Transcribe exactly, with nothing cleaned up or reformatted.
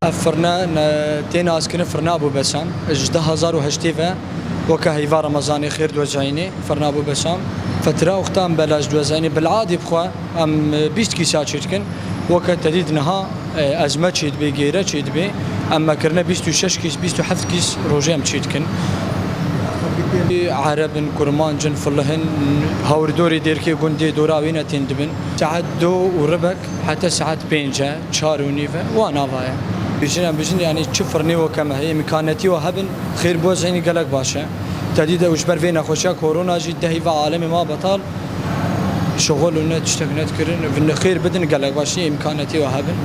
Ev firne ne, tê naskirin firna Ebû Besam. Ji du hezar û heştê ve weke heyva Remezanê xêr diwezayînê firna Ebû Besam. Fetira wexta em belaş diwezayînê. Bil'adî bixwe em bîst kîsa çêdikin. Weke te dît niha, e, ezme çêdibê, gêre çêdibê. Em me kirine bîst û şeş kîs, bîst û heft kîs rojê em çêdikin. Ereb in, kurmanc in, filih in, hawirdorê dêrkê gundê dora wê ne tên dibin. Saet du û ribek heta saet pênc e, çar û nîv e, wan ava ye. Bijin em bijin, yanî çi firnê weke me heye, îmkanetî we hebin, xêr biwezînî gelek baş e. Tedî de û ji ber vê nexweşiya korona jî dehî ve alemê ma betal, şixul û ne tiştek nedikirin, vin xêr bidin gelek baş e, îmkanetî we hebin.